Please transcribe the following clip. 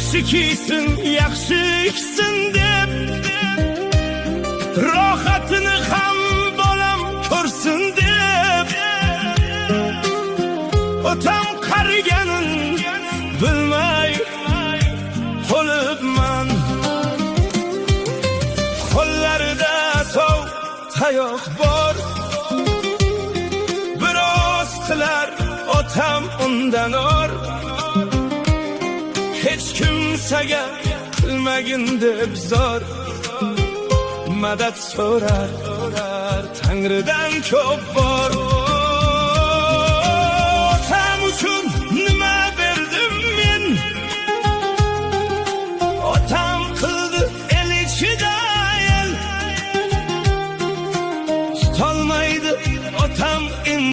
Yaxshi kiysin, yaxshi ichsin deb, rohatini ham bolam ko'rsin deb. Otam qariganin bilmay qolibman. Qo'llarida sov tayoq bor, biroz qilar otam undan or. Hech kimsaga qilmagin deb zor, madad so'rar Tangridan ko'p bor.